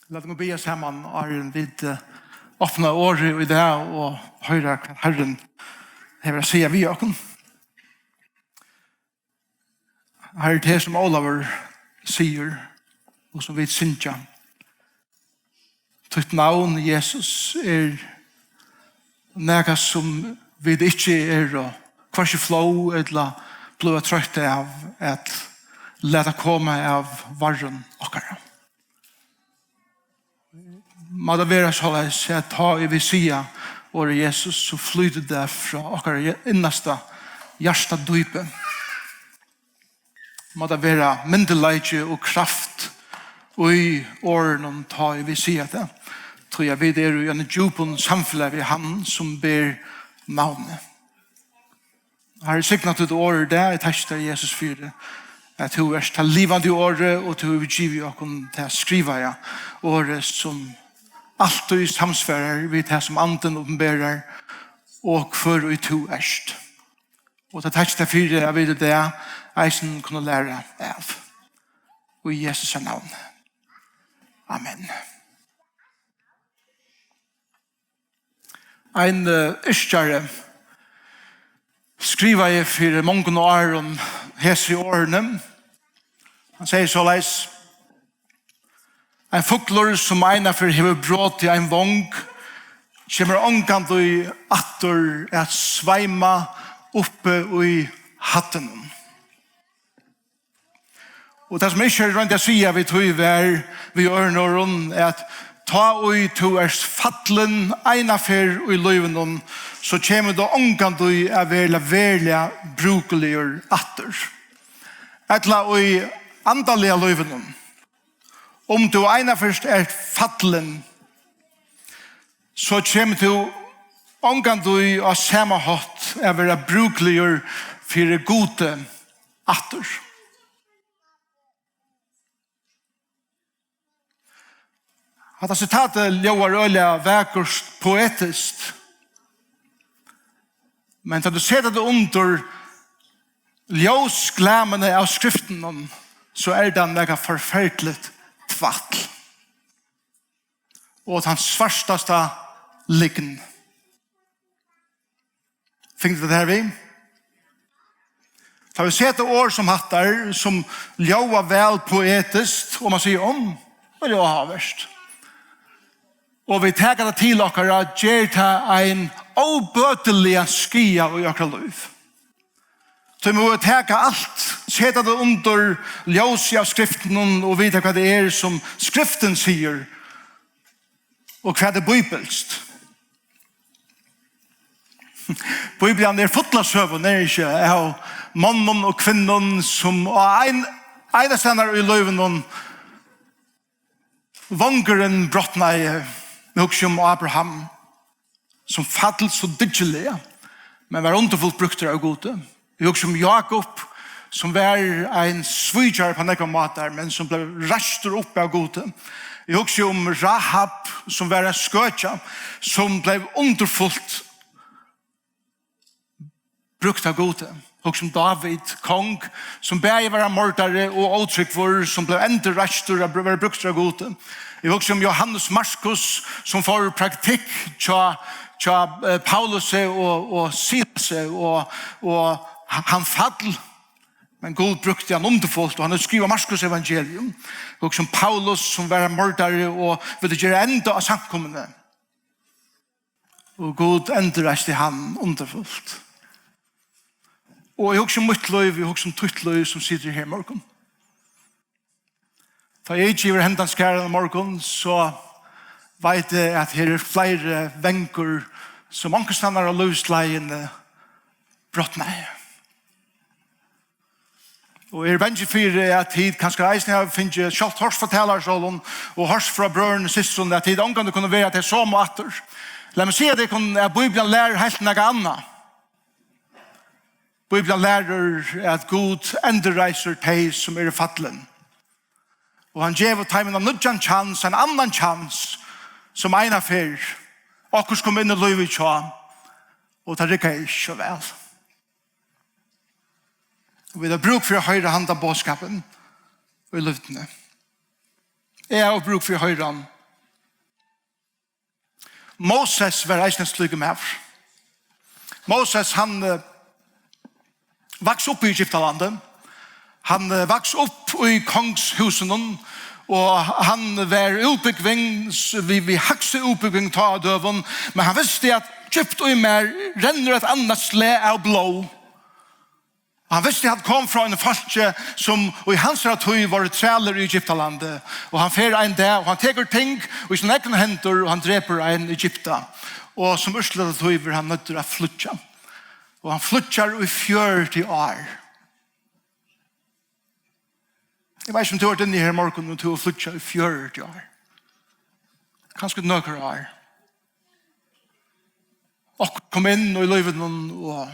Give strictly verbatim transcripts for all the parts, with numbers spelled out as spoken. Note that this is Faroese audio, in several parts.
Lat okkum biðja saman, áðrenn vit, eh, opna orðið í dag og hoyra, hvat Harrin hevur at siga við okkum. Harri, tað sum Ólavur sigur, og sum vit syngja, títt navn, Jesus, er nakað, sum vit ikki eru hvørki flóð ella blíva troytt av at lata koma av varrum okkara. Má tað vera soleiðis, at tá ið vit siga orðið Jesus, so flýtur tað frá okkara innasta hjartadýpi. Má tað vera myndugleiki og kraft í orðunum, tá ið vit siga tað, tí at vit eru í einum djúpum samfelagi við hann, sum ber navnið. Harri, signa títt orð í dag. Eg takki tær, Jesus, fyri at tú ert tað livandi orðið, og tú hevur givið okkum tað skrivaða orðið, sum altíð samsvarar við tað, sum Andin opinberar, og hvør ið tú ert. Og tað takki tær fyri, at vit í dag eisini kunnu læra av. Í Jesu navni. Amen. Ein, eh, yrkjari skrivaði fyri mongum árum hesi orðini. Hann segði soleiðis: Ein fuglur, sum einaferð hevur brotið ein vong, kemur ongantíð aftur at sveima uppi í hæddunum. Og tað, sum eg ikki royndi at siga við tí, var, við øðrum orðum, at tá ið tú ert fallin eina ferð í lívinum, so kemur tú ongantíð at vera veruliga brúkligur aftur. Ella í andaliga lívinum. Um tú eina ferð ert fallin, so kemur tú ongantíð á sama hátt at vera brúkligur fyri Gudi aftur. Hatta sitatið ljóðar øgiliga vakurt poetiskt, men tá tú setur tað undir ljósglamini av skriftunum, so er tað nakað forferdiligt tvætl. Og tann svartasta lygn. Fingu tit tað her við? Tá vit seta orð sum hattar, sum ljóða væl poetiskt, og man sigur, um, og tað er áhugavert. Og vit taka tað til okkara, ger tað ein óbøtiligan skaða í okkara lív. Tí mugu vit taka alt, seta tað undir ljósið av skriftunum og vita, hvat tað er, sum skriftin sigur, og hvat er bíbilskt. Bíblian er full av søgum, er ikki, av monnum og kvinnum, sum á ein, einastaðnar í lívinum vongurin brotnaði. Eg hugsi um Abraham, sum fall so dyggiliga, men var undurfult brúktur av Gudi. Eg hugsi um Jákup, sum var ein svíkjari á nógvar mátar, men sum bleiv reistur upp av Gudi. Eg hugsi um Rahab, sum var ein skøkja, sum bleiv undurfult brúkt av Gudi. Hugsi um Dávid, kong, sum bæði var ein mordari og ótrúgvur, sum bleiv endurreistur at br-, vera brúktur av Gudi. Eg hugsi um Jóhannes Markus, sum fór í praktikk hjá, hjá, eh, Paulusi og, og Silasi, og, og h-, hann fall, men Gud brúkti hann undurfult, og hann hevur skrivað Markus evangelium. Eg hugsi um Paulus, sum var ein mordari og vildi gera enda á samkomuni. Og Gud endurreisti hann undurfult. Og eg hugsi um mítt lív, eg hugsi um títt lív, sum situr her í morgun. Tá eg ivist yvir hendan skaran í morgun, so veit eg, at her er fleiri vangur, sum onkustaðni á lívsleiðini brotnaði. Og eg eri bangin fyri, at tit kanska eisini hava fingið sjálvt hoyrt frá talarstólum og hoyrt frá brøðrunum og systrunum, at tit ongantíð kunnu vera tey somu aftur. Lat meg siga tykkum, at Bíblian lærir heilt nakað annað. Bíblian lærir, at Gud endurreisir tey, sum eru fallin. Og hann gevur teimum ein nýggjan kjans, ein annan kjans, sum eina ferð okkurt kom inn í lívið hjá, og tað riggaði ikki so væl. Og vit hava brúk fyri at hoyra handan boðskapin í løtuni. Eg havi brúk fyri at hoyra hann Moses var eisini ein slíkur maður. Moses, hann, eh, vaks upp í Egyptalandi. Hann, eh, vaks upp í kongshúsinum, og hann var útbúgvin, s-, við, við hægstu útbúgving tá á døgum, men hann visti, at djúpt í mær rennur eitt annað slag av blóð. Og hann visti, at hann kom frá einum fólki, sum í hansara tíð vóru trælir í Egyptalandi. Og hann fer ein dag, og hann tekur ting í sínar egnu hendur, og hann drepur ein egypta. Og sum úrslit av tí verður hann noyddur at flýggja. Og hann flýggjar í fjøruti ár. Eg veit ikki, um tú ert inni her í morgun, og tú hevur flýggjað í fjøruti ár. Kanska nøkur ár. Okkurt kom inn í lívinum, og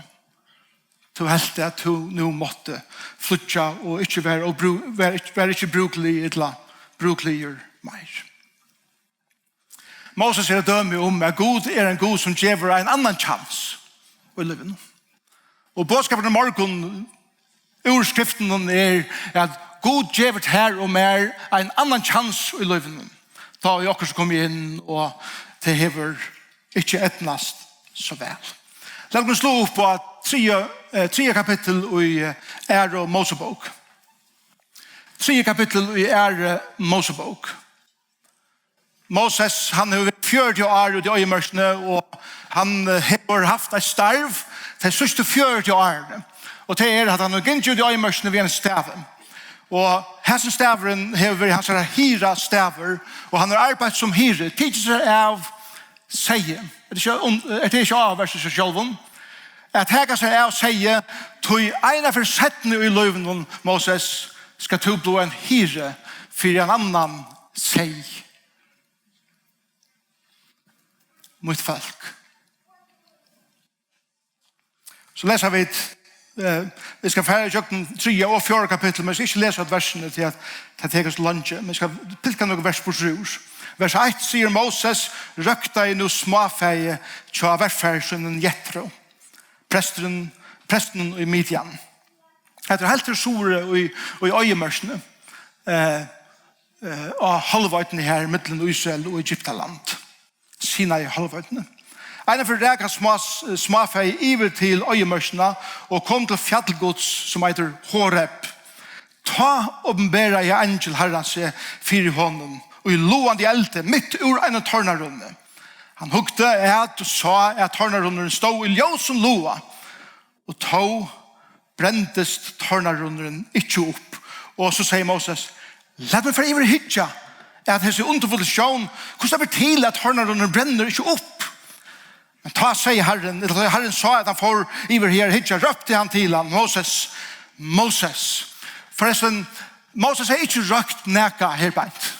tú helt, at tú nú mátti flýggja og ikki vera óbrú-, vera ikki, vera ikki brúklig ella brúkligur meir. Moses er eitt dømi um, at Gud er ein Gud, sum gevur ein annan kjans í lívinum. Og boðskapurin í morgun, úr skriftunum, er, at Gud gevur tær og mær ein annan kjans í lívinum. Tá ið okkurt er komið inn, og tað hevur ikki eydnast so væl. Lat okkum sláa upp á triðja, eh, triðja kapittul í, eh, Aðru Mósebók. Triðja kapittul í Aðru Mósebók. Moses, hann hevur verið fjøruti ár úti í oyðimørkini, og hann, eh, hevur havt eitt starv tey síðstu fjøruti árini. Og tað er, at hann hevur gingið út í oyðimørkini við einum stavi. Og hesin stavurin hevur verið hansara hirðastavur, og hann hevur arbeitt sum hirði, tikið sær av seyði. Er tað ikki un-, er tað ikki áhugavert í sær sjálvum? At taka sær av seyði, tí eina ferð seinni í lívinum, Moses, skal tú blíva ein hirði fyri ein annan seyð. Mítt fólk. So lesa vit, eh, vit skulu fara ígjøgnum triðja og fjórða kapittul, men eg skal ikki lesa øll versini, tí at tað tekur so leingi, men eg skal pilka nøkur vers burtur úr. Vers eitt sigur: Moses røktaði nú smáfæið hjá verfar sínum Jetro, presturin, prestinum í Midian. Hetta er heilt til suðuri í, í oyðimørkini, eh, eh, á hálvoynni her, millum Ísrael og Egyptaland. Sinai-hálvoynni. Eina ferð rak hann smá-, smáfæið yvir til oyðimørkina og kom til fjall Guds, sum eitur Horeb. Tá opinberaði eingil Harrans seg fyri honum í logandi eldi mitt úr einum tornarunni. Hann hugdi at og sá, at tornarunnurin stóð í ljósum loga, og tó brendist tornarunnurin ikki upp. Og so segði Moses: Lat meg fara yvir og hyggja at hesi undurfullu sjón, hvussu tað ber til, at tornarunnurin brennur ikki upp. Men tá segði Harrin, ella tá Harrin sá, at hann fór yvir her at hyggja, rópti hann til hann: Moses, Moses. Forrestin, Moses hevði ikki roykt nakað her beint.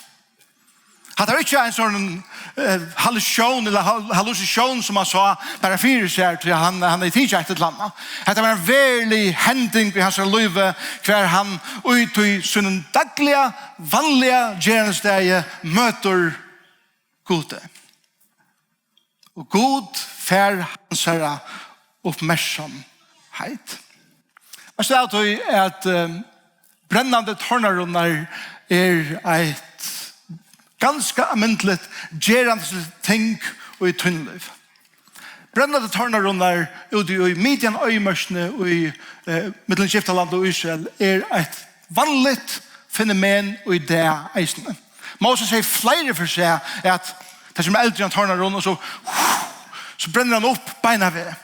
Hatta var ikki ein sånn, eh, hallusjón ella hal-, hallusisjón, sum hann sá bara fyri sær, tí hann, hann hevði tikið eitt ella annað. Hetta var ein verulig hending í hansara lívi, hvar hann í tí sínum dagliga, vanliga gerandisdegi møtir Gudi. Og Gud fær hansara uppmerksamheit. Veitst tú av tí at, eh, brennandi tornarunnar er eitt ganska almindeligt gerandisligt ting í tínum lívi? Brennandi tornarunnar úti í Midian oyðimørkini í, eh, millum Egyptaland og Ísrael er eitt vanligt fenomen í dag eisini. Moses hevði fleiri ferð sæð, at tað sum eldur í ein tornarunn, og so, so brennur hann upp beinanvegin.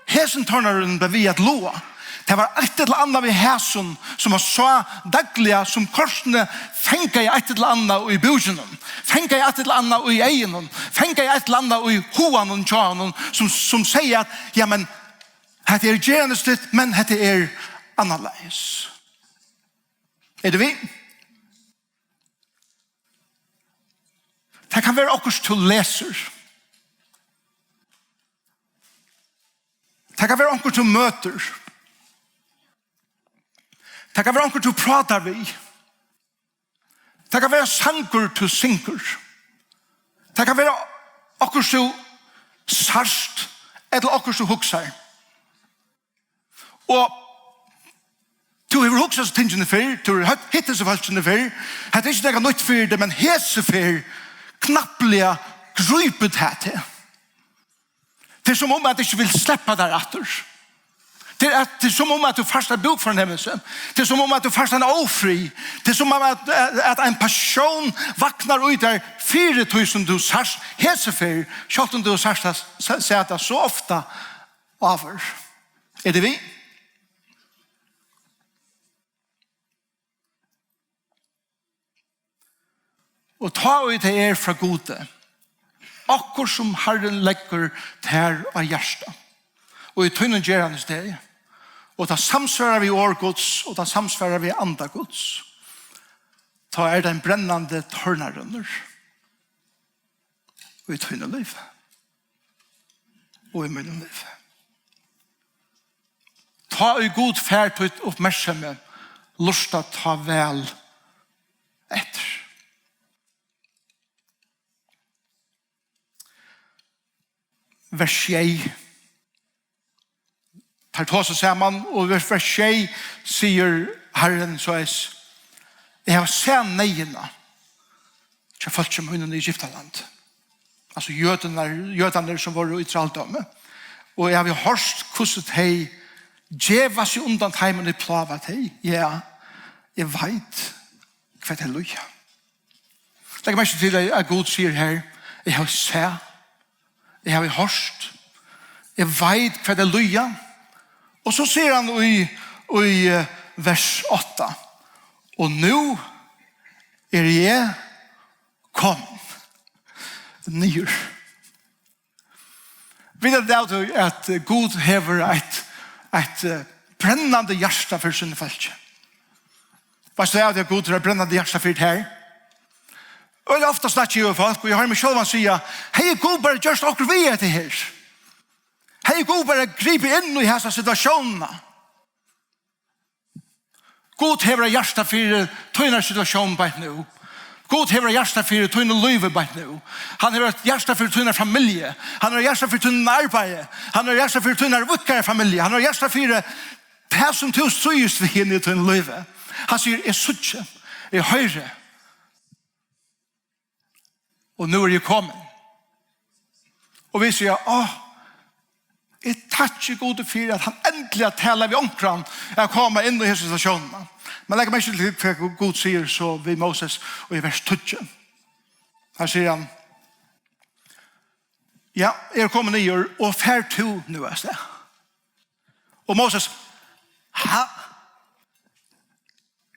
Hesin tornarunnin bleiv við at loga. Tað var eitt ella annað við hesum, sum hann sá dagliga, sum kortini fangaði eitt ella annað í búkinum, fangaði eitt ella annað í eygunum, fangaði eitt ella annað í huganum hjá honum, sum, sum segði at, ja, men, hetta er gerandisligt, men hetta er annarleiðis. Eru tit við? Tað kann vera okkurt, tú lesur. Tað kann vera onkur, tú møtir. Tað kann vera onkur, tú prátar við. Tað kann vera sangur, tú syngur. Tað kann vera okkurt, tú sært, ella okkurt, tú hugsar. Og tú hevur hugsað hesi tingini fyrr, tú hevur hø-, hitt hesi fólkini fyrr. Hetta er ikki nakað nýtt fyri teg, men hesi ferð knappliga grípur tað teg. Tað er sum um, at tað ikki vil sleppa tær aftur. Tað er, at, tað er sum um, at tú fært eina búkfornemmelse. Tað er sum um, at tú fært eina ófrið. Tað er sum um, at, at, at ein passion vaknar í tær fyri tí, sum tú sært hesa ferð, sjálvt um tú sært tað, sæ-, sært tað so ofta áður. Eru tit við? Og tá ið tað er frá Gudi, okkurt sum Harrin leggur tær á hjarta, og í tínum gerandisdegi, og tað samsvarar við orð Guds, og tað samsvarar við anda Guds, tá er tað ein brennandi tornarunnur í tínum lívi og í mínum lívi. Tá ið Gud fær títt uppmerksemi, lurta tá væl eftir. Vers sjey. Teir tosa saman, og í vers, vers sjey sigur Harrin soleiðis: Eg havi sæð neyðina hjá fólki mínum í Egyptaland. Altso jødarnar, jødarnir sum vóru í trældómi. Og eg havi hoyrt, hvussu tey geva seg undan teimum, ið plága tey. Ja, eg veit, hvat tey líða. Legg merki til, at Gud sigur her: Eg havi sæð, eg havi hoyrt, eg veit, hvat tey líða. Og so sigur hann í, í, eh, vers átta: Og nú eri eg komin niður. Vit vita av tí, at Gud hevur eitt, eitt, eh, brennandi hjarta fyri sínum fólki. Veitst tú av tí, at Gud hevur eitt brennandi hjarta fyri tær? Og ofta snakki eg við fólk, og eg hoyri meg sjálvan siga: Hevði Gud bara gjørt okkurt við hetta her. Hevði Gud bara gripið inn í hasa situatiónina. Gud hevur eitt hjarta fyri tína situatión beint nú. Gud hevur eitt hjarta fyri tínum lívi beint nú. Hann hevur eitt hjarta fyri tína familju. Hann hevur eitt hjarta fyri tínum arbeiði. Hann hevur eitt hjarta fyri tína víðkaru familju. Hann hevur eitt hjarta fyri tað sum tú stríðist við inni í tínum lívi. Hann sigur: Eg síggi, eg hoyri. Og nú eri eg komin. Og vit siga: Á, eg takki Gudi fyri, at hann endiliga talar við onkran at koma inn í hesa situatiónina. Men legg merki til, hvat Gud sigur so við Moses í vers tíggju. Her sigur hann: Ja, eg eri komin niður, og far tú nú avstað. Og Moses: Ha?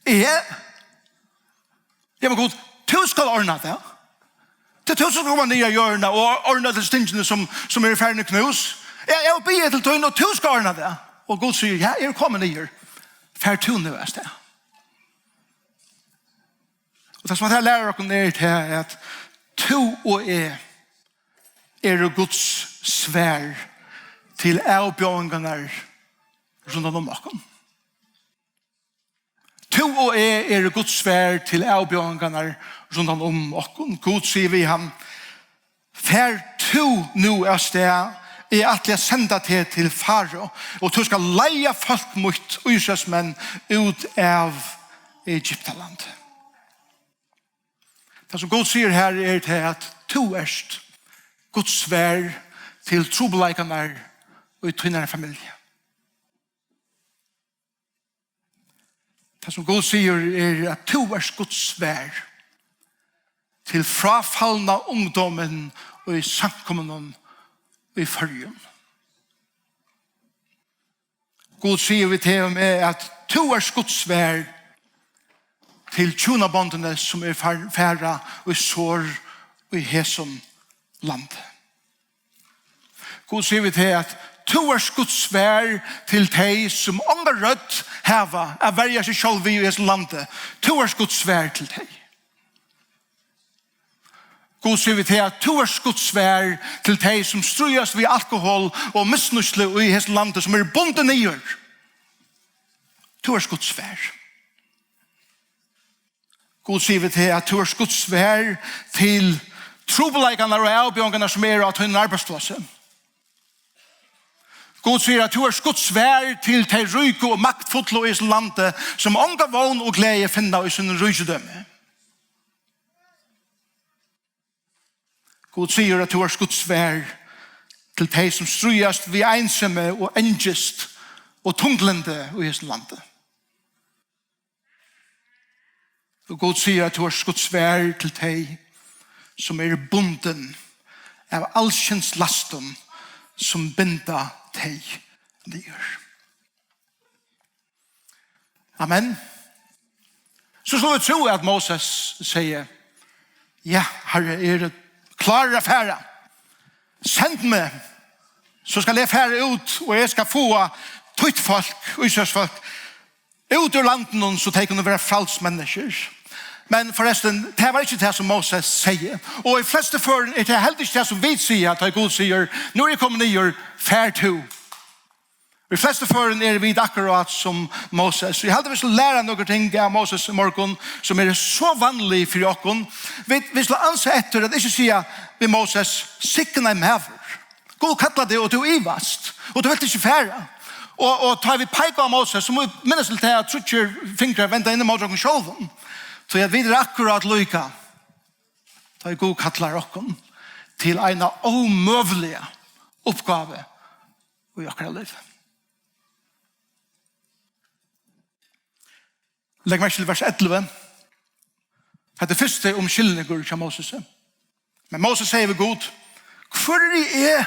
Eg? Ja, men Gud, tú skalt ordna tað. Tað er tú sum skalt koma niður á jørðina og ordna til tingini sum, sum eru farin í knús. Eg, eg havi biðið til tín, og tú skalt ordna tað. Og Gud sigur: Ja, eg eri komin niður. Far tú nú avstað. Og tað sum hetta lærir okkum er tað, at tú og eg eru Guds svar til avbjóðingarnar rundan um okkum. Tú og eg eru Guds svar til avbjóðingarnar rundan um okkum. Gud sigur við hann: Far tú nú avstað, eg ætli at senda teg til Farao, og tú skalt leiða fólk mítt, Ísraelsmenn, út av Egyptalandi. Tað sum Gud sigur her er tað, at tú ert Guds svar til trupulleikarnar í tínari familju. Tað sum Gud sigur er, at tú ert Guds svar til fráfalna ungdómin í samkomunum í Føroyum. Gud sigur við teg og meg, at tú ert Guds svar til hjúnabondini, sum er far-, fara í sorg í hesum landi. Gud sigur við teg, at tú ert Guds svar til tey, sum onga rødd hava at verja seg sjálv við í hesum landi. Tú ert Guds svar til tey. Gud sigur við teg, at tú ert Guds svar til tey, sum stríðast við alkohol og misnýtslu í hesum landi, sum eru bundin niður. Tú ert Guds svar. Gud sigur við teg, at tú ert Guds svar til trupulleikarnar og avbjóðingarnar, sum eru á tínum arbeiðsplássi. Gud sigur, at tú ert Guds svar til tey ríku og maktfullu í hesum landi, sum onga vón og gleði finna í sínum ríkidømi. Gud sigur, at tú ert Guds svar til tey, sum stríðast við einsemi og angist og tunglyndi í hesum landi. Og Gud sigur, at tú ert Guds vær til tey, sum eru bundin av alskyns lastum, sum binda tey niður. Amen. So skulu vit trúa, at Moses segði: "Ja, Harri, eg eri klárur at fara. Send meg, so skal eg fara út, og eg skal fáa títt fólk, Ísraels fólk, út úr landinum, so tey kunnu vera fræls menniskjur." Men forrestin, tað var ikki tað, sum Moses segði. Og í flestu førum er tað heldur ikki tað, sum vit siga, tá Gud sigur: "Nú eri eg komin niður, far tú." Í flestu førum eru vit akkurát sum Moses. Eg haldi, vit skulu læra nøkur ting av Moses í morgun, sum eru so vanlig fyri okkum. Vit, vit skulu ansa eftir at ikki siga við Moses: "Signaður maður. Gud kallar teg, og tú ivast, og tú vilt ikki fara." Og, og tá vit peika á Moses, so mugu vit minnast til tað, at tríggir fingrar venda inn ímóti okkum sjálvum. Tí at vit eru akkurát líka, tá ið Gud kallar okkum til eina ómøguliga uppgávu í okkara lívi. Legg merki til vers ellivu. Hetta er fyrsti umskylningur hjá Moses. Men Moses segði við Gud: "Hvør eri eg,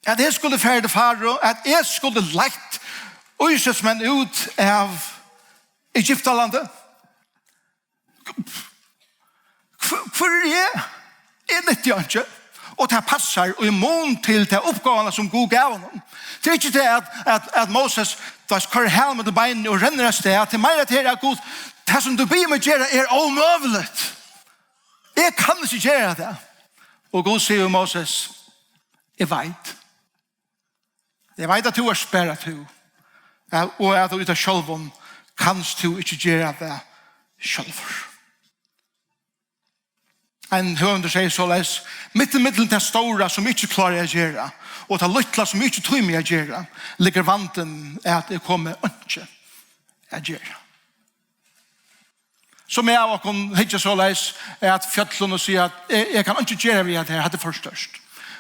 at eg skuldi farið til Farao, at eg skuldi leitt Ísraelsmenn út av Egyptalandi? Hvør, hvør eri eg? Eg nytti einki." Og tað passar í mun til ta uppgávuna, sum Gud gav honum. Tað er ikki tað, at, at, at Moses, tú veist, koyrir halan millum beinini og rennur av stað. Tað er meira tað, at Gud, tað, sum tú biður meg gera, er ómøguligt. Eg kann ikki gera tað. Og Gud sigur við Moses: "Eg veit. Eg veit, at tú ert bara tú, og at út av sjálvum kanst tú ikki gera tað sjálvur." Ein høvundur segði soleiðis: "Mitt ímillum tað stóra, sum eg ikki klári at gera, og tað lítla, sum eg ikki tími at gera, liggur vandin, at eg komi einki at gera." Sum av okkum hyggja soleiðis at fjøllum og siga, at eg, eg kann einki gera við at her, hatta er for stórt.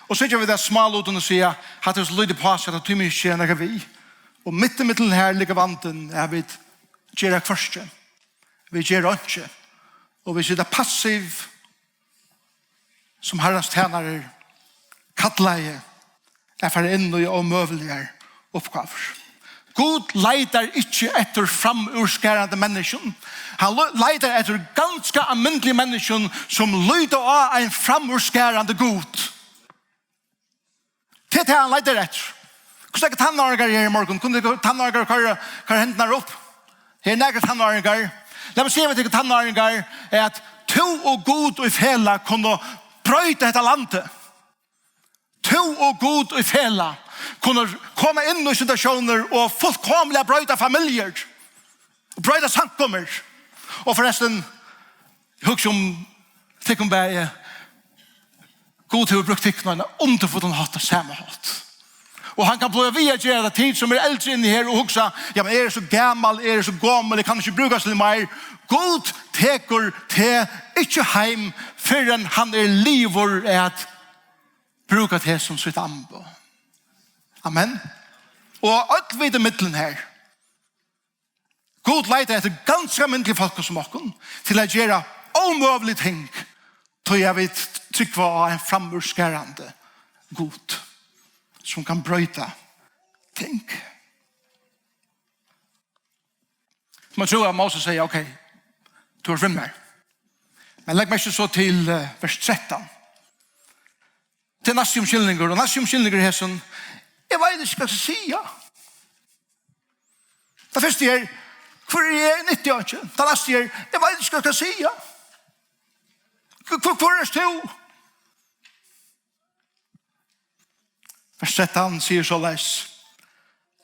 Og so hyggja vit at smálutum og siga, hatta er so lítið pláss, at tað tími eg ikki gera nakað við. Og mitt ímillum her liggur vandin, at vit gera hvørki. Vit gera einki. Og vit sita passiv sum Harrans tænarar, kallaði at fara inn í ómøguligar uppgávur. Gud leitar ikki eftir framúrskarandi menniskjum. Hann le-, leitar eftir ganska almindeligum menniskjum, sum líta á ein framúrskarandi Gud. Tað er tað, hann leitar eftir. Hvussu nógvir tannáringar eru her í morgun? Kunnu tit tannáringar koyra, koyra hendurnar upp? Her eru nakrir tannáringar. Lat meg siga við tykkum tannáringar, at tú og Gud í felag kunnu broyta hetta landið. Tú og Gud í felag kunnu koma inn í situatiónir og fullkomiliga broyta familjur, broyta samkomur. Og forrestin, hugsa um tykkum bæði. Gud hevur brúkt tykkum á ein undurfullan hátt, á sama hátt. Og hann kann blíva við at gera tað, tit sum eru eldri inni her og hugsa, ja, men eg eri so gamal, eg eri so gomul, eg kann ikki brúkast til meir. Gud tekur teg ikki heim, fyrr enn hann er liðugur at brúka teg sum sítt amboð. Amen. Og øll vit ímillum her, Gud leitar eftir ganska almindeligum fólkum sum okkum til at gera ómøgulig ting, tí at vit trúgva á ein framúrskarandi Gud, sum kann broyta ting. Man trúr, at Moses segði, ok, tú ert við mær. Men legg merki so til, eh, vers trettan. Tað er næsti umskylningur, og næsti umskylningur er hesin: eg veit ikki, hvat eg skal siga. Tað fyrsta er, hvør eri eg? Eg nytti einki. Tað næsta er, eg veit ikki, hvat eg skal siga. Hv-, hv-, hvør ert tú? Vers trettan sigur soleiðis.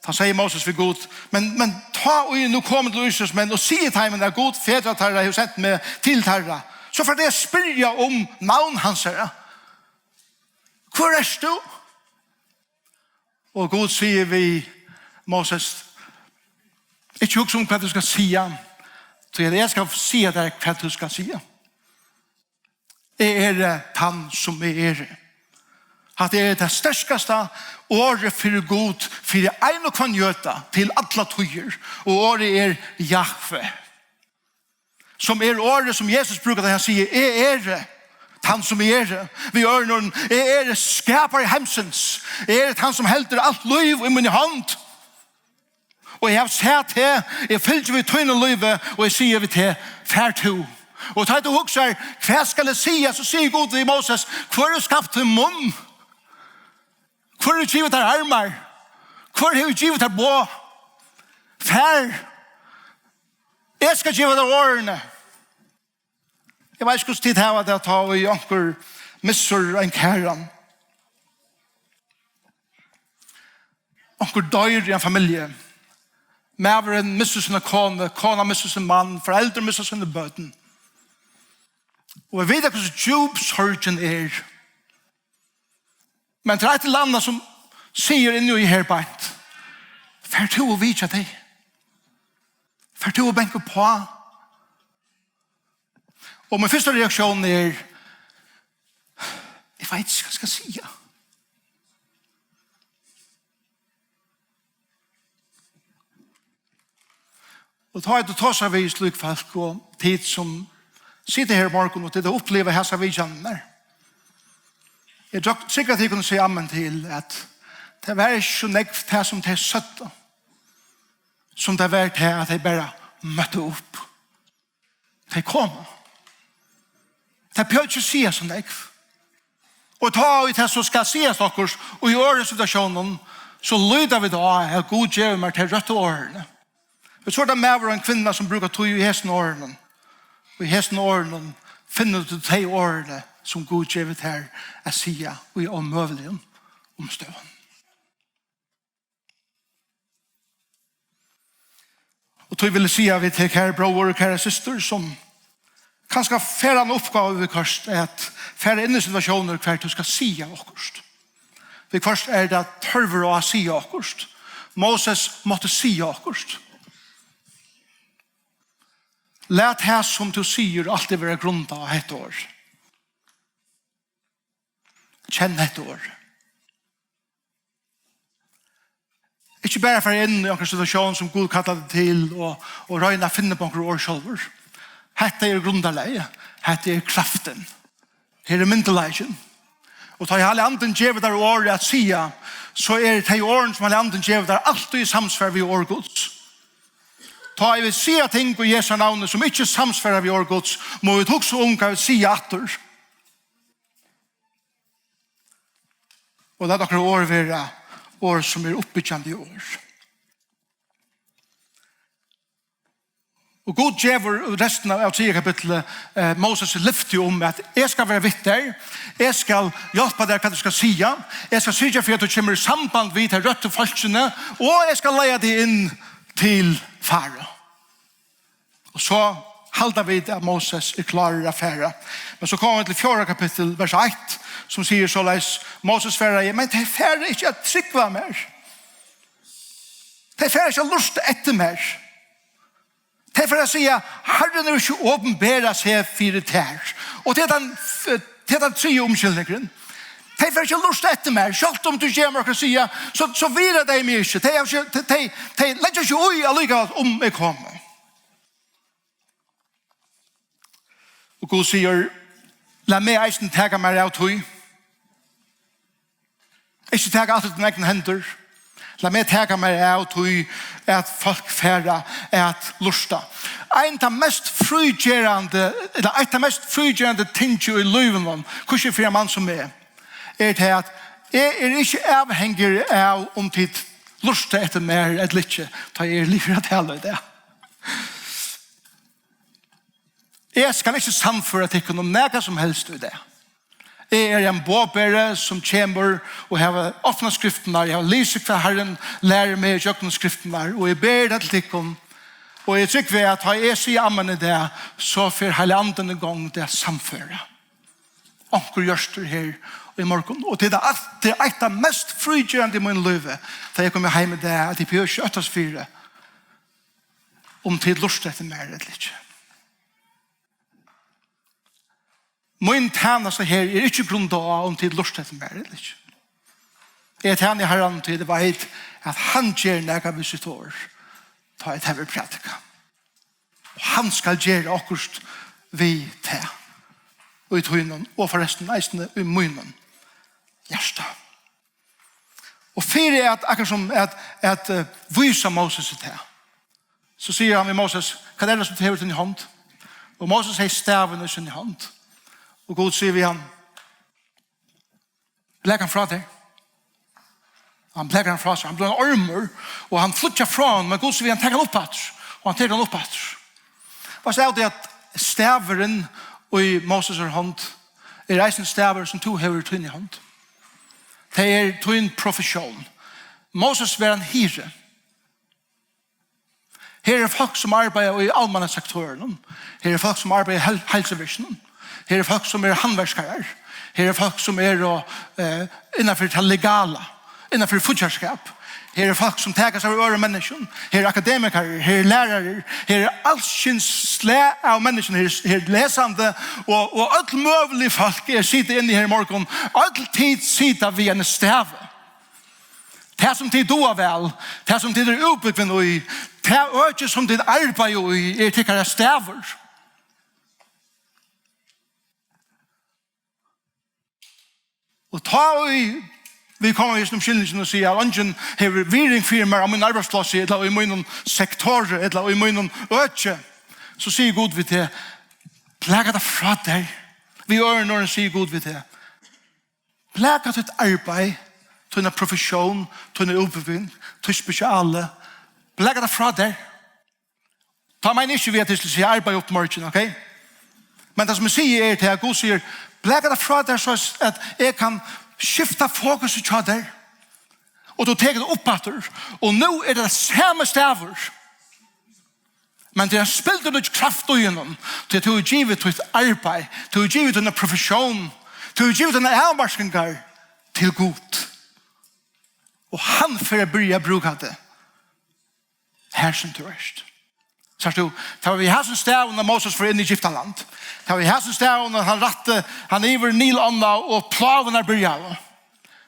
Tá segði Moses við Gud: men, men tá ið eg nú komi til Ísraelsmenn og sigi teimum, at Gud fedra teirra hevur sent meg til teirra, so fara tey at spyrja um navn hansara. Hvør ert tú? Og Gud sigur við Moses: ikki hugsa um, hvat tú skal siga, tí at eg skal siga tær, hvat tú skal siga. Eg eri, eh, tann, sum eg eri. Hatta er tað sterkasta orðið fyri Gud, fyri ein og hvønn jøda, til allar tíðir. Og orðið er Jahve, sum er orðið, sum Jesus brúkar, tá hann sigur: "Eg eri tann, sum eg eri." Við øðrum orðum: "Eg eri skapari heimsins. Eg eri tann, sum heldur alt lív í míni hond. Og eg havi sæð teg, eg fylgi við tínum lívi, og eg sigi við teg: Far tú." Og tá tú hugsar: "Hvat skal eg siga?", so sigur Gud við Moses: "Hvør hevur skapt tín munn? Hvør hevur givið tær armar? Hvør hevur givið tær boð? Far, eg skal geva tær orðini." Eg veit ikki, hvussu tit hava tað, tá ið onkur missir ein kæran. Onkur doyr í ein familju. Maðurin missir sína konu, konan missir sín mann, foreldur missa síni børn. Og vit vita, hvussu djúp sorgin er. Men tað er eitt ella annað, sum sigur inni í her beint: "Far tú og vitja tey. Far tú og banka uppá." Og mín fyrsta reaktión er: "Eg veit ikki, hvat eg skal siga." Og tá eg tosi við slík fólk, og tit sum sita her í morgun, og tit hava upplivað hasa vitjanina, eg trúgvi, at tit kunnu siga amen til, at tað var ikki so nógv tað, sum tey søgdu, sum tað var tað, at tey bara møttu upp. Tey komu. Tey behøvdu ikki siga so nógv. Og tá ið tað so skal sigast okkurt, og í øðrum situatiónum, so líta vit á, at Gud gevur mær tey røttu orðini. Og so er tað maður og ein kvinna, sum brúka tíð í hesum orðunum. Og í hesum orðunum finnur tú tey orðini, sum Gud gevur tær at siga í ómøguligum umstøðum. Og tí vil eg siga við teg, kæri bróðir og kæra systir, sum kanska fær eina uppgávu viðhvørt at fara inn í situatiónir, hvar tú skal siga okkurt. Viðhvørt er tað tørvur á at siga okkurt. Moses mátti siga okkurt. Lat tað, sum tú sigur, altíð vera grundað á hetta orð. Kenn hetta orð. Ikki bara fara inn í onkra situatión, sum Gud kallar teg til, og, og royna at finna upp á onkra orð sjálvur. Hetta er grundarlagið. Hetta er kraftin. Her er myndugleikin. Og tá ið Heilagi Andin gevur tær orð at siga, so eru tey orðini, sum Heilagi Andin gevur tær, altíð í samsvari við orð Guds. Tá ið vit siga ting í Jesu navni, sum ikki samsvara við orð Guds, mugu vit hugsa um, hvat vit siga aftur. Og lat okkara orð vera orð, sum eru uppbyggjandi orð. Og Gud gevur restina av triðja kapitli, eh, Moses lyfti um, at: "Eg skal vera við tær, eg skal hjálpa tær, hvat tú skal siga, eg skal syrgja fyri, at tú kemur í samband við tey røttu fólkini, og eg skal leiða teg inn til Farao." Og so halda vit, at Moses er klárur at fara. Men so koma vit til fjórða kapittul, vers eitt, sum sigur soleiðis: Moses svaraði: "Men tey fara ikki at trúgva mær. Tey fara ikki at lurta eftir mær. Tey fara at siga: Harrin hevur ikki opinberað seg fyri tær." Og tað er tann, tað er tann triði umskylningurin. Tey fara ikki at lurta eftir mær. Sjálvt um tú gevur mær okkurt at siga, so, so virða tey meg ikki. Tey hava ikki, tey, tey, tey leggja ikki í allíkavæl, um eg komi. Og Gud sigur: "Lat meg eisini taka mær av tí." Ikki taka alt í tínar egnar hendur. Lat meg taka mær av tí, at fólk fara at lurta. Ein av mest frígerandi, ella eitt av mest frígerandi tingi í lívinum, hvussu fyri ein mann sum meg, er tað, at eg eri ikki avhangigur av, um tit lurta eftir mær ella ikki, tá eg eri liðugur at tala í dag. Eg skal ikki sannføra tykkum um nakað sum helst í dag. Eg eri ein boðberi, sum kemur og hevur opnað skriftirnar, eg havi lisið, hvat Harrin lærir meg í gjøgnum skriftirnar, og eg beri tað til tykkum. Og eg trúgvi, at tá eg sigi amen í dag, so fer Heilagi Andin í gongd at sannføra onkur hjørtu her í morgun. Og tað er, tað er eitt av mest frígerandi í mínum lívi, tá eg komi heim í dag, at eg behøvi ikki óttast fyri, um tit lurta eftir mær ella ikki. Mín tænasta her er ikki grundað á, um tit lurta eftir mær ella ikki. Eg tæni Harranum, tí eg veit, at hann ger nakað við sítt orð, tá ið tað verður prædikað. Og hann skal gera okkurt við tað, í tínum, og forrestin eisini í mínum hjarta. Og fyri at, akkurát sum at, at, eh, vísa Moses tað, so sigur hann við Moses: "Hvat er tað, sum tú hevur í tíni hond?" Og Moses hevði stavin í síni hond. Og Gud sigur við hann: "Legg hann frá tær." Hann leggur hann frá sær. Hann blívur ein ormur, og hann flýggjar frá honum, men Gud sigur við hann: "Tak hann upp aftur." Og hann tekur hann upp aftur. Veitst tú av tí at stavurin í Moses' hond er eisini stavur, sum tú hevur í tíni hond? Tað er tín professión. Moses var ein hirði. Her eru fólk, sum arbeiða í almannasektorinum. Her eru fólk, sum arbeiða í heil-, heilsuvirkinum. Her eru fólk, sum eru handverkarar. Her eru fólk, sum eru, eh, innanfyri tað legala, innanfyri fíggjarskap. Her eru fólk, sum taka sær av øðrum menniskjum. Her eru akademikarar, her eru lærarar, her eru alskyns slag av menniskjum. Her eru, her eru lesandi og, og øll møgulig fólk er sita inni her í morgun. Øll tit sita við eini stavi. Tað, sum tit duga væl, tað, sum tit eru útbúgvin í, tað økið, sum tit arbeiða í, er tykkara stavur. Og tá ið vit koma við hesum skilninginum og siga, at eingin hevur virðing fyri mær á mínum arbeiðsplássi, ella í mínum sektori, ella í mínum øki, so sigur Gud við teg: "Blaka tað frá tær." Við øðrum orðum sigur Gud við teg: Blaka títt arbeiði, tína professión, tína útbúgving, títt spesiali. Blaka tað frá tær. Tá meini eg ikki við, at eg skal siga: "Arbeiði upp til morgin", ok? Men tað, sum eg sigi, er til, at Gud sigur: "Blaka tað frá tær, so at eg kann skifta fokus hjá tær." Og tú tekur tað upp aftur, og nú er tað sami stavur. Men tað er ein spildurnýggj kraft í honum, tí at tú hevur givið títt arbeiði, tú hevur givið tína professión, tú hevur givið tínar avmarkingar til Gud. Og hann fer at byrja at brúka teg har, sum tú ert. Sært tú, tað var við hasum stavinum, at Moses fór inn í Egyptaland. Tað var við hasum stavinum, at hann rætti hann yvir Nilánna, og plágurnar byrjaðu.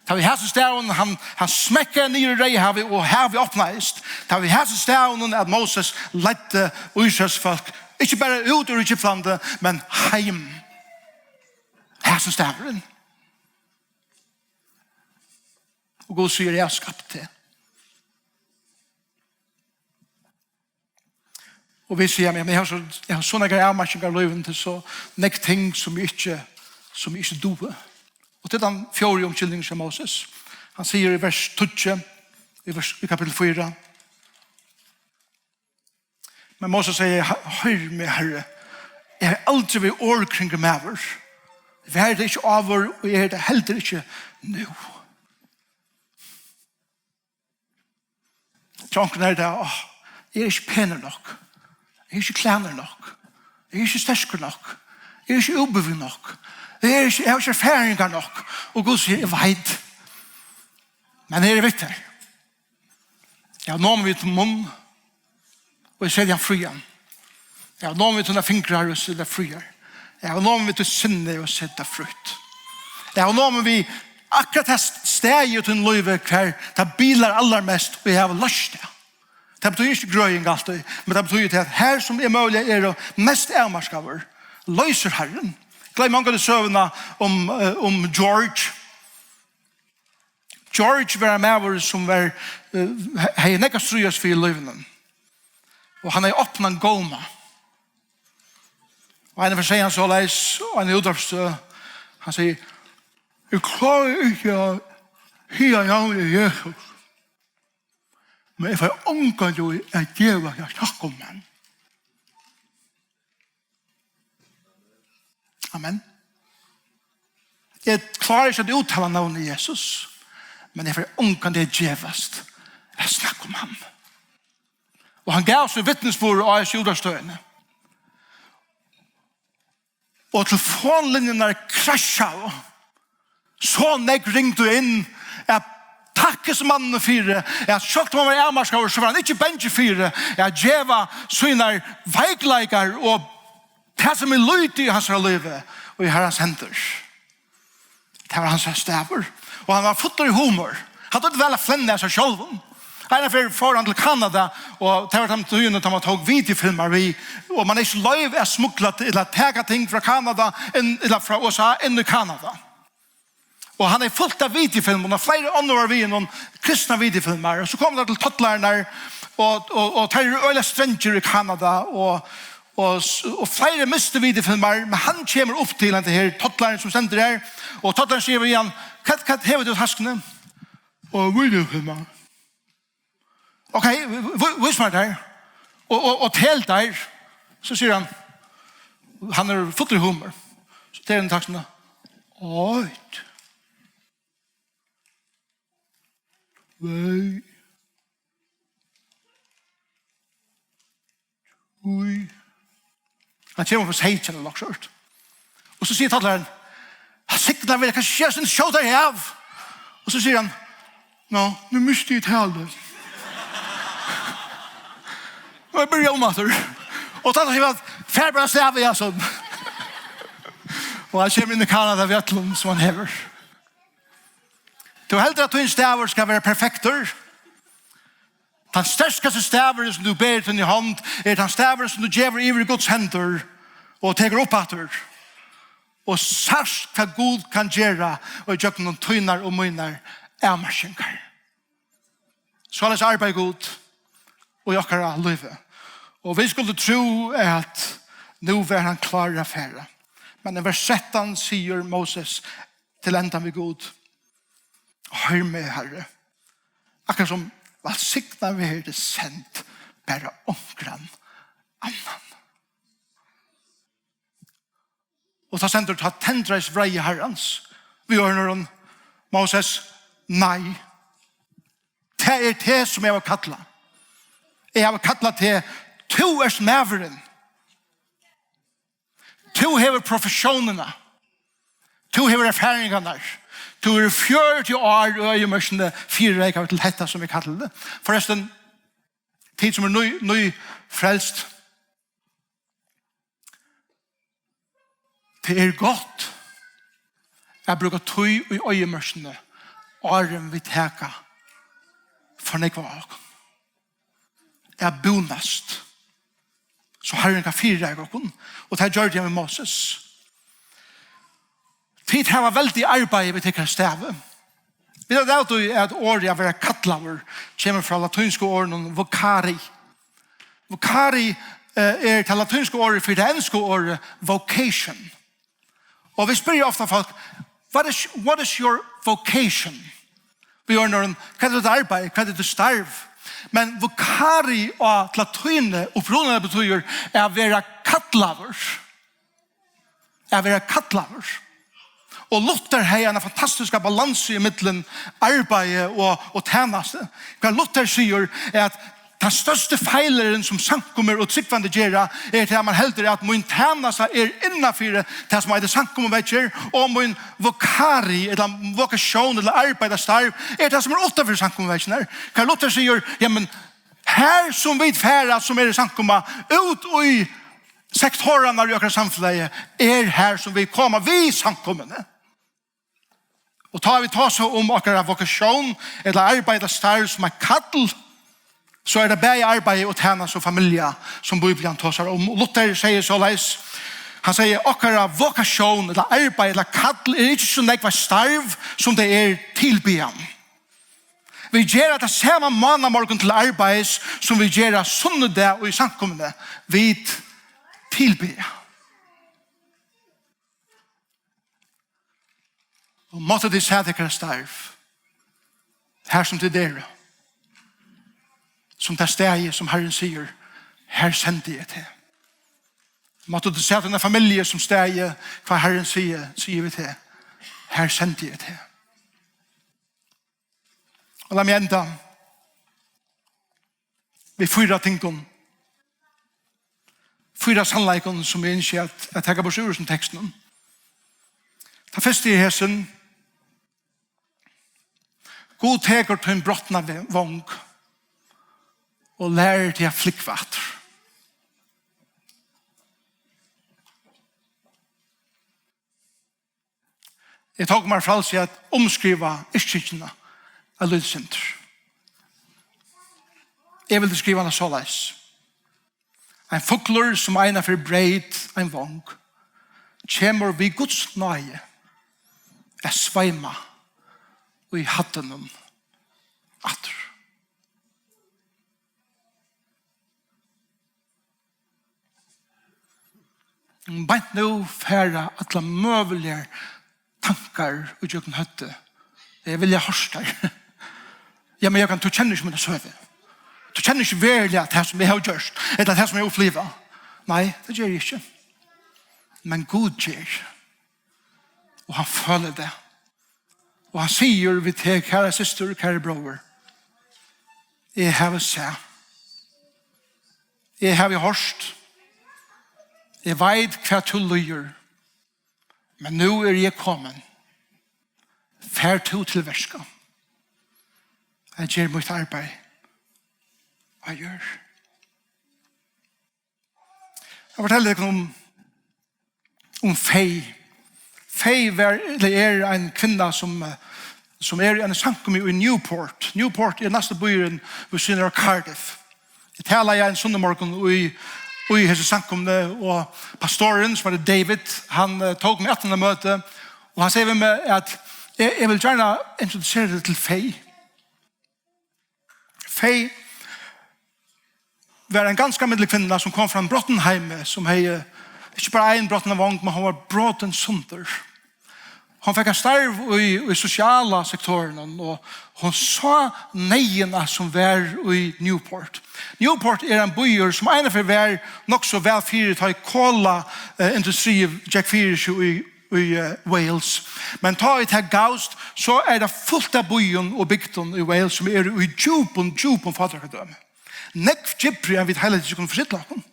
Tað var við hasum stavinum, hann, hann smekkaði niður í Reyðahavið, og havið opnaðist. Tað var við hasum stavinum, at Moses leiddi Ísraels fólk, ikki bara út úr Egyptalandi, men heim. Hasin stavurin. Og Gud sigur: "Eg havi skapt teg." Og vit siga: "Men eg havi so, eg havi so nógvar avmarkingar í lívinum, til so nógv ting, sum eg ikki, sum eg ikki dugi." Og til tann fjórða umskyldningin hjá Moses. Hann sigur í vers tíggju, í vers, í kapittul fýra: Men Moses sigur: "Hoyr meg, Harri, eg havi aldri verið orðkringur maður. Var tað ikki áður, og eg eri tað heldur ikki nú." Hjá onkrum er tað: "Áh, eg eri ikki penur nokk. Eg eri ikki klænur nokk. Eg eri ikki sterkur nokk. Eg eri ikki útbúgvin nokk. Eg eri ikki, eg havi ikki erfaringar nokk." Og Gud sigur: "Eg veit. Men eg eri við tær. Eg havi numið við tín munn, og eg seti hann frían. Eg havi numið við tínar fingrar, og eg seti tær fríar. Eg havi numið við títt sinni, og eg seti tað frítt. Eg havi numið við akkurát tað st-, staðið í tínum lívi, hvar tað bilar allarmest, og eg havi loyst tað." Tað betýðir ikki grøðing altíð, men tað betýðir tað, at har sum eg møguliga eri mest avmarkaður, loysir Harrin. Gloym ongantíð søguna um, eh, um George. George var ein maður, sum var, eh, hevði nógv at stríðast fyri í lívinum. Og hann hevði opnan góma. Og einaferð segði hann soleiðis, og ein útvarpsstøð, hann segði: "Eg klári ikki at siga navnið Jesus, men eg fari ongantíð at geva at snakka um hann." Amen. Eg klári ikki at úttala navnið Jesus, men eg fari ongantíð at gevast at snakka um hann. Og hann gav sín vitnisburð á hesi útvarpsstøðini. Og telefonlinjurnar krassjaðu. So nógv ringdu inn at takka hesum manninum fyri, at sjálvt um hann var avmarkaður, so var hann ikki bangin fyri at geva sínar veikleikar og tað, sum er lítið í hansara lívi, í Harrans hendur. Tað var hansara stavur. Og hann var fullur í humor. Hann dugdi væl at flenna av sær sjálvum. Eina ferð fór hann til Kanada, og tað var tann tíðin, tá man tók videofilmar við, og man hevði ikki loyvi at smugla til, ella taka ting frá Kanada, inn, ella frá U S A inn í Kanada. Og hann hevði fult av videofilmum, og fleiri onnur var við honum, kristnar videofilmar. Og so komu teir til tollararnar, og, og, og teir eru øgiliga strangir í Kanada, og, og, s-, og fleiri mistu videofilmar, men hann kemur upp til henda her tollaran sum stendur har, og tollarin sigur við hann: "Hvat, hvat hevur tú í taskuni?" "Og videofilmar." "Ok, v-, v-, vís mær tær. Og, og, og tel tær." So sigur hann, hann er fullur í humor. So telur hann taskuna. Eitt. Tvey. Trý. Hann kemur upp á seytjan ella okkurt. Og so sigur tollarin: "Hann signar við, kanska skjóta tær av." Og so sigur hann: "Nå, nú misti eg talið. Nú eri eg byrja umaftur." Og tollarin sigur: "Far bara av stað við hasum." Og hann kemur inn í Kanada við øllum sum hann hevur. Tú heldur at tín stavur skal vera perfektur? Tann sterkasti stavurin sum tú ber í tíni hond, er tann stavurin sum tú gevur yvir í Guds hendur og tekur upp aftur. Og sært hvat Gud kann gera og gjøgnum tínar og mínar avmarkingar. Soleiðis arbeiðir Gud í okkara lívi. Og vit skuldu trúð, at nú var hann klárur at fara. Men í vers trettan sigur Moses til endan við Gud: "Hoyr meg, Harri." Akkurát sum: "Vælsignað verði, send bara onkran annan." Og tá stendur: "Tá tendraðist vreiði Harrans við orðunum: Moses, nei. Tað er teg, sum eg havi kallað. Eg havi kallað teg. Tú ert maðurin. Tú hevur professiónina. Tú hevur erfaringarnar. Tú hevur fjøruti ár í oyðimørkini fyrireikað til hetta, sum eg kalli tað." Forrestin, tit sum eru ný, ný frelst, tað er gott at brúka tíð í oyðimørkini, áðrenn vit taka for nógv av okkum. At búnast, so Harrin kann fyrireika okkum, og tað gjørdi hann við Moses. Tit hava veldið arbeiði við tykkara stavi. Vit hava av tí, at orðið at vera kallaður kemur frá latínsku orðinum vocari. Vocari, eh, er tað latínska orðið fyri tað enska orðið vocation. Og vit spyrja ofta fólk: "What is, what is your vocation?" Vit spyrja: "Hvat er títt arbeiði? Hvat er títt starv?" Men vocari á latíni upprunaliga betýðir at vera kallaður. At vera kallaður. Og Luther hevði eina fantastiska balansu ímillum arbeiði og, og tænastu. Hvat Luther sigur, er at tann størsti feilurin, sum samkomur og trúgvandi gera, er tað, at man heldur, at mín tænasta er innanfyri tað, sum eitur samkomuveggir, og mín vocari, ella vokatión, ella arbeiði, starv, er tað, sum er uttanfyri samkomuveggirnar. Hvat Luther sigur: "Ja, men her, sum vit fara, sum eru samkoma, út í sektorarnar í okkara samfelagi, er her, sum vit koma við samkomuni." Og tá vit tosa um okkara vokatión, ella arbeiði, ella starv, sum eitt kall, so er tað bæði arbeiði og tænasta og familja, sum Bíblian tosar um. Og Luther sigur soleiðis, hann sigur: "Okkara vokatión, ella arbeiði, ella kall, er ikki so nógv eitt starv, sum tað er tilbiðjan." Vit gera tað sama mánamorgun til arbeiðis, sum vit gera sunnudag í samkomuni. Vit tilbiðja. Og máttu tit sætta tykkara starv, har sum tit eru, sum tað staðið, sum Harrin sigur: "Her sendi eg teg." Máttu tit sætta tína familju sum staðið, hvar Harrin sigur, sigur við teg: "Her sendi eg teg." Og lat meg enda við fýra tingum, fýra sannleikum, sum eg ynski at, at taka burtur úr hesum tekstinum. Tað fyrsta er hesin: Gud tekur tín brotna ve-, vong og lærir teg at flúgva aftur. Eg tók mær frælsi at umskriva yrkingina eitt lítið sindur. Eg vildi skriva hana soleiðis: Ein fuglur, sum einaferð breyt ein vong, kemur við Guds náði at sveima í hæddunum aftur. Beint nú fara allar møguligar tankar í gjøgnum høvdið. Eg vilja hoyrt tær. Ja, men Jógvan, tú kennir ikki mína søgu. Tú kennir ikki veruliga tað, sum eg havi gjørt, ella tað, sum eg uppliva. Nei, tað geri eg ikki. Men Gud ger. Og hann følir tað. Og hann sigur við teg, kæra systir, kæri bróðir: Eg havi sæð. Eg havi hoyrt. Eg veit, hvat tú líður. Men nú eri eg komin. Far tú til verka. Eg geri mítt arbeiði á jørð. Eg fortelji tykkum um, um Faye. Faye var, ella er, ein kvinna, sum, eh, sum er í eini samkomu í Newport. Newport er næsti býurin við síðuna av Cardiff. Eg talaði ein sunnumorgun í, í hesi samkomuni, og pastorin, sum eitur David, hann, eh, tók meg aftan á møtið, og hann segði við meg at eg, eg vil gjarna introdusera teg til Faye. Faye var ein ganska almennilig kvinna, sum kom frá einum brotnum heimi, sum hevði ikki bara ein brotnan vong, men hon var brotin sundur. Hon fekk eitt starv í, í sosiala sektorinum, og hon sá neyðina, sum var í Newport. Newport er ein býur, sum einaferð var nokk so væl fyri, tá ið kola, eh, industri gekk fyri seg í, í, eh, Wales. Men tá ið tað gavst, so er tað fult av býum og bygdum í Wales, sum eru í djúpum, djúpum fátækradømi. Nógv djúpri enn vit heila tíðina kunnu forstilla okkum.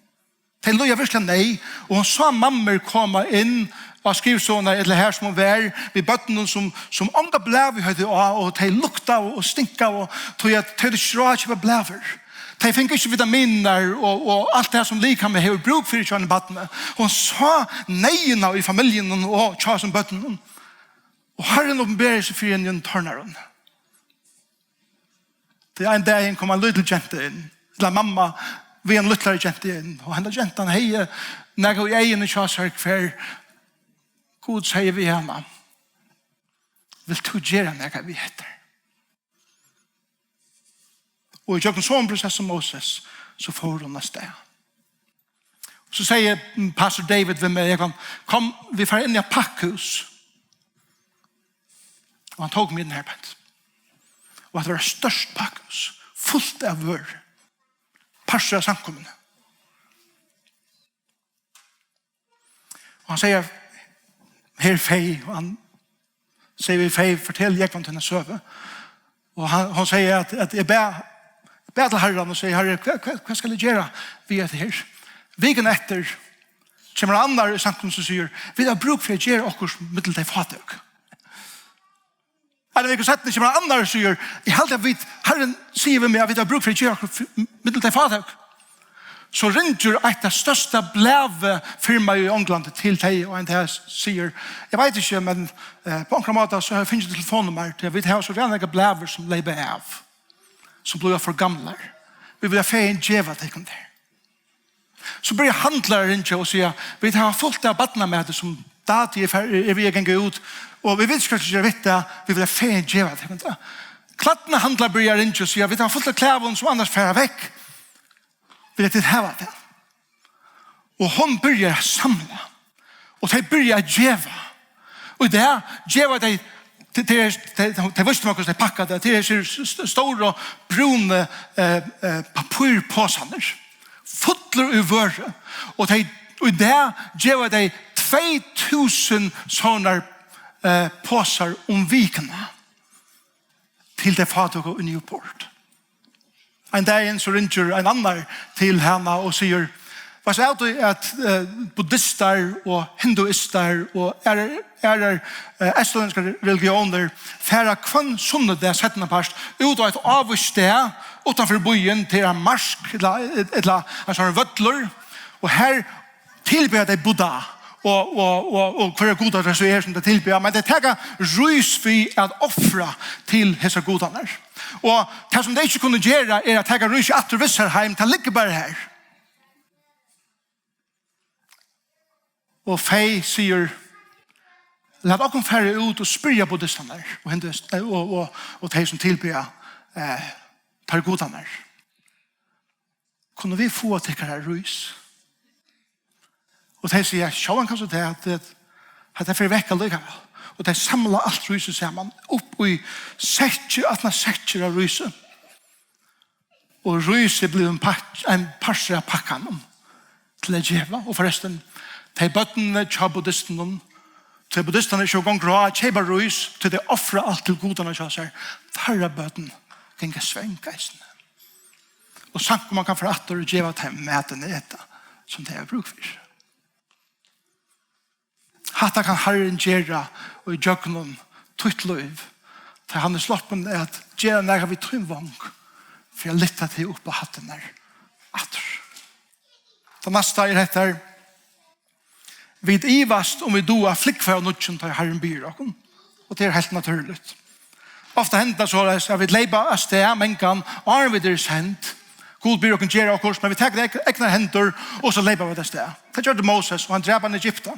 Tey líða virkiliga neyð, og hon sá mammur koma inn á skrivstovuna, ella har sum hon var, við børnunum, sum, sum onga blæu høvdu á, og tey luktaðu og stinkaðu, og tí at tey høvdu ikki ráð at keypa blæur. Tey fingu ikki vitaminir og, og alt tað, sum likamið hevur brúk fyri hjá einum barni. Hon sá neyðina í familjunum og hjá hesum børnunum. Og Harrin opinberaði seg fyri henni í tornarum. Tí ein dagin kom ein lítil genta inn, ella mamma við eini lítlari gentu inn, og henda gentan hevði nakað í eyguni hjá sær, hvar Gud segði við hana: Vilt tú gera nakað við hetta? Og í gjøgnum somu prosessu sum Moses, so fór hon avstað. So segði, mm, pastor David við meg: "Jógvan, kom, vit fara inn í eitt pakkhús." Og hann tók meg inn har, beint. Og at vera stórt pakkhús, fult av vøru. Partur av samkomuni. Og hann segði: "Her er Faye." Og hann segði við Faye: "Fortel Jógvan tína søgu." Og hann, hon segði at, at eg bað, bað til Harran og segði: "Harri, hvat, hvat, hvat skal eg gera við hetta her?" Vikuna eftir kemur ein annar í samkomuni og sigur: "Vit hava brúk fyri at gera okkurt millum tey fátøku." Eina viku seinni kemur ein annar og sigur: "Eg haldi, at vit, Harrin sigur við meg, at vit hava brúk fyri at gera okkurt fyri, millum tey fátøku." So ringir eitt av størsta blæufirmaunum í Onglandi til tey, og ein dag sigur: "Eg veit ikki, men, eh, á onkran máta so havi eg fingið telefonnummarið, tí vit hava so ræðuliga nógvar blæur sum leypa av, sum blíva for gamlar. Vit vilja fegin geva tykkum tær." So byrjar handlarin at ringja og siga: "Vit hava fult av barnamati sum dáturin er fer-, er við at ganga út, og vit vita ikki, hvat vit skulu gera við tað, vit vilja fegin geva tykkum tað." Klædnahandlarin byrjar at ringja og siga: "Vit hava fult av klæðum sum annars fara vekk. Vilja tit hava tað?" Og hon byrjar at samla, og tey byrja at geva. Og í dag geva tey, tey, tey, tey, tey, tey vístu mær, hvussu tey pakka tað, tey hesir st-, st-, stóru brúnu, eh, eh, pappírposarnar, fullir í vøru. Og tey, í dag geva tey tvey túsund sovorðnar, eh, posar um vikuna til tey fátøku í Newport. Ein dagin so ringir ein annar til hana og sigur: "Veitst tú av tí at, eh, buddistar og hinduistar og aðrar, aðrar, eh, eystlendskar religiónir fara hvønn sunnudag seinnapart út á eitt ávíst stað uttanfyri býin, til ein mark ella, ella ein sovorðin vøllur, og har tilbiðja tey Buddha Og, og, og, og hvørjar gudar tað so er, sum tey tilbiðja, men tey taka rís við at ofra til hesar gudarnar. Og tað, sum tey ikki kunnu gera, er at taka rísið aftur við sær heim. Tað liggur bara har. Og Fey sigur: "Lat okkum fara út og spyrja buddistarnar og, hindu-, og, og, og tey, sum tilbiðja, eh, teir gudarnar. Kunnu vit fáa tykkara rís?" Og tey siga: "Sjálvandi kanst tú tað, at, at hetta fer vekk allíkavæl." Og tey samla alt rísið saman, upp í sekkir, aftan á sekkir av rísi. Og rís er blivin pak-, ein partur av pakkanum til at geva. Og forrestin, tey børnini hjá buddistunum, tí buddistarnir ikki hava gongur á at keypa rís, tí tey ofra alt til gudarnar hjá sær, teirra børn ganga svang eisini. Og samkoman kann fara aftur og geva teimum matin at eta, sum tey hava brúk fyri. Hatta kann Harrin gera í gjøgnum títt lív, tá hann er sloppin at gera nakað við tín vong, fyri at lyfta teg upp á hæddirnar aftur. Tað næsta er hetta: vit ivast, um vit duga at flúgva av nýggjum, tá ið Harrin biður okkum. Og tað er heilt natúrligt. Ofta hendir tað soleiðis, at vit leypa avstað, mangan, áðrenn vit eru send. Gud biður okkum gera okkurt, men vit taka tað í egnar hendur, og so leypa vit avstað. Tað gjørdi Moses, og hann drap ein egypta.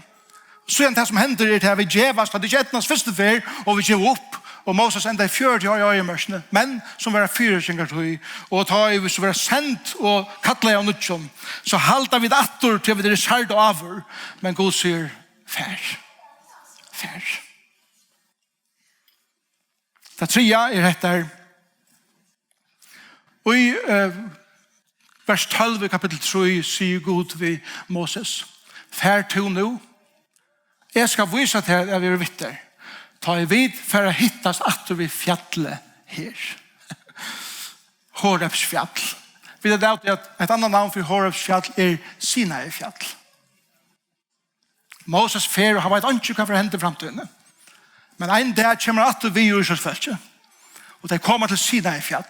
Síðan tað sum hendir er, tað at vit gevast, at tað ikki eydnast fyrstu ferð, og vit geva upp. Og Moses endar í fjøruti ár í oyðimørkini, men sum var ein fyrireikingartíð, og tá ið vit so verða send og kallað av nýggjum, so halda vit aftur, til vit eru særd áður. Men Gud sigur: "Far, far." Tað triðja er hetta her. Í, eh, vers tólv í kapittul trý sigur Gud við Moses: "Far tú nú, eg skal vísa tær, at eg eri við tær, tá ið vit fara at hittast aftur við fjallið her." Horebs fjall. Vit hava lært, at eitt annað navn fyri Horebs fjall er Sinai fjall. Moses fer, og hann veit einki, hvat fer at henda í framtíðini. Men ein dag kemur hann aftur við Ísraelsfólki, og tey koma til Sinai fjall,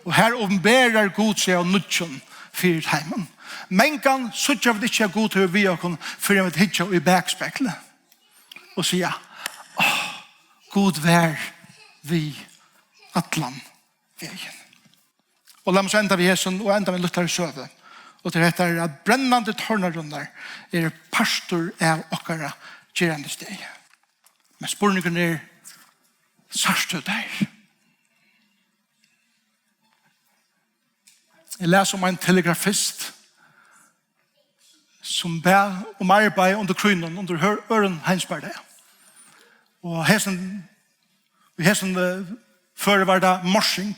og her opinberar Gud seg av nýggjum fyri teimum. Mangan síggja vit ikki, at Gud hevur við okkum, fyrr enn vit hyggja í bakspegli og siga: "Áh, Gud var við allan vegin." Og lat meg so enda við hesum, og enda við ein lítlari søgu. Og til hetta er, at brennandi tornarunnar eru partur av okkara gerandisdegi. Men spurningurin er: Sært tú teir? Eg las um ein telegrafist, sum bað um arbeiði undir krígnum, undir hør-, øðrum heimsbardaga. Og hesin, í hesum, eh, føri var tað morsing,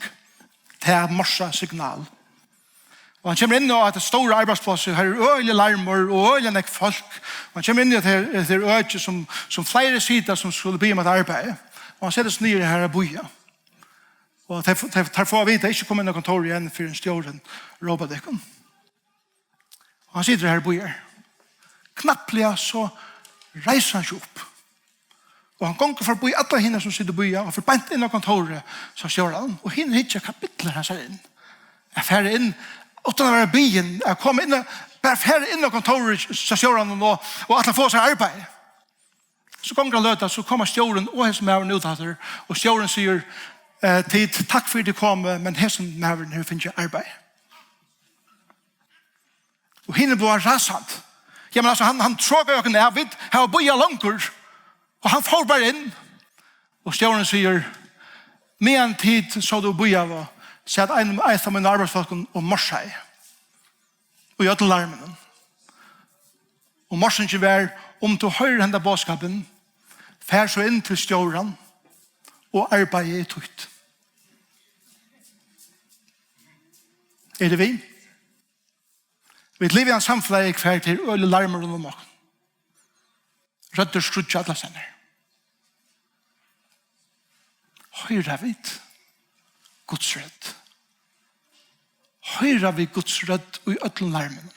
tað morsa signal. Og hann kemur inn á hetta stóra arbeiðsplássið, har er øgiligur larmur og øgiliga nógv fólk. Og hann kemur inn í hetta her, hetta her øki, sum, sum fleiri sita, sum skulu biðja um eitt arbeiði. Og hann setir seg niður her at bíða. Og teir, teir, teir fáa at vita: "Ikki koma inn á kontórið enn, fyrr enn stjórin rópar tykkum." Og hann situr her og bíðar. Knappliga so reisir hann seg upp. Og hann gongur forbi allar hinar, sum sita og bíða, og fer beint inn á kontórið hjá stjóranum. Og hinir hyggja: Hvat billar hann sær inn? At fara inn, uttan at vera biðin, at koma inn, bara fara inn á kontórið hjá stjóranum og, og ætla at fáa sær arbeiði. So gongur ein løta, so koma stjórin og hesin maðurin út aftur, og stjórin sigur: "Eh, tit, takk fyri, tit komu, men hesin maðurin hevur fingið arbeiði." Og hinir blíva rasandi. Jamen, altso, hann, hann trokaði okkum av, vit hava bíðað longur, og hann fór bara inn. Og stjórin sigur: "Meðan tit sótu og bíðaðu, sat ein, ein av mínum arbeiðsfólkum og morsaði í øllum larminum." Og morsingin var: "Um tú hoyrir henda boðskapin, far so inn til stjóran, og arbeiðið er títt." Eru tit við? Vit liva í einum samfelagi, hvar tað er øgiligur larmur rundan um okkum. Røddir skríggja allastaðni. Hoyra vit Guds rødd? Hoyra vit Guds rødd í øllum larminum?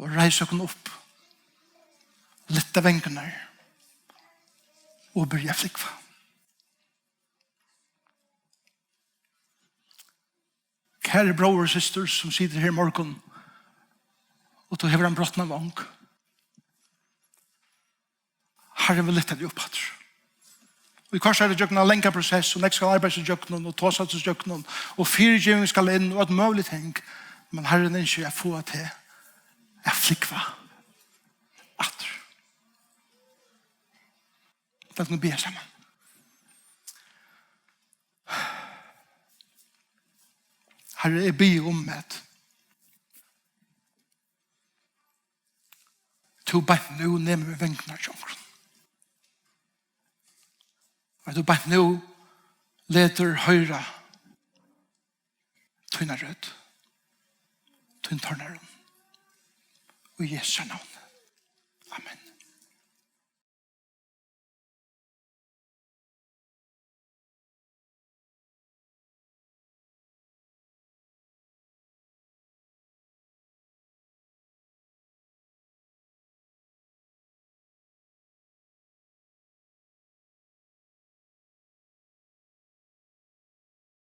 Og reisa okkum upp, lyfta vangirnar og byrja at flúgva. Kæri bróðir og systir, sum situr her í morgun, og tú hevur ein brotnan vong. Harrin vil lyfta teg upp aftur. Og í hvørt er gjøgnum ein langan prosess, og nógv skal arbeiðast í gjøgnum, og tosast í gjøgnum, og fyrigeving skal inn, og alt møguligt ting. Men Harrin ynskir at fáa teg at flúgva aftur. Lat okkum biðja saman. Harri, eg biði um, at tú beint nú nemur við vangirnar hjá onkrum. Og at tú beint nú letur hoyra tína rødd, tín tornarunn. Í Jesu navni. Amen.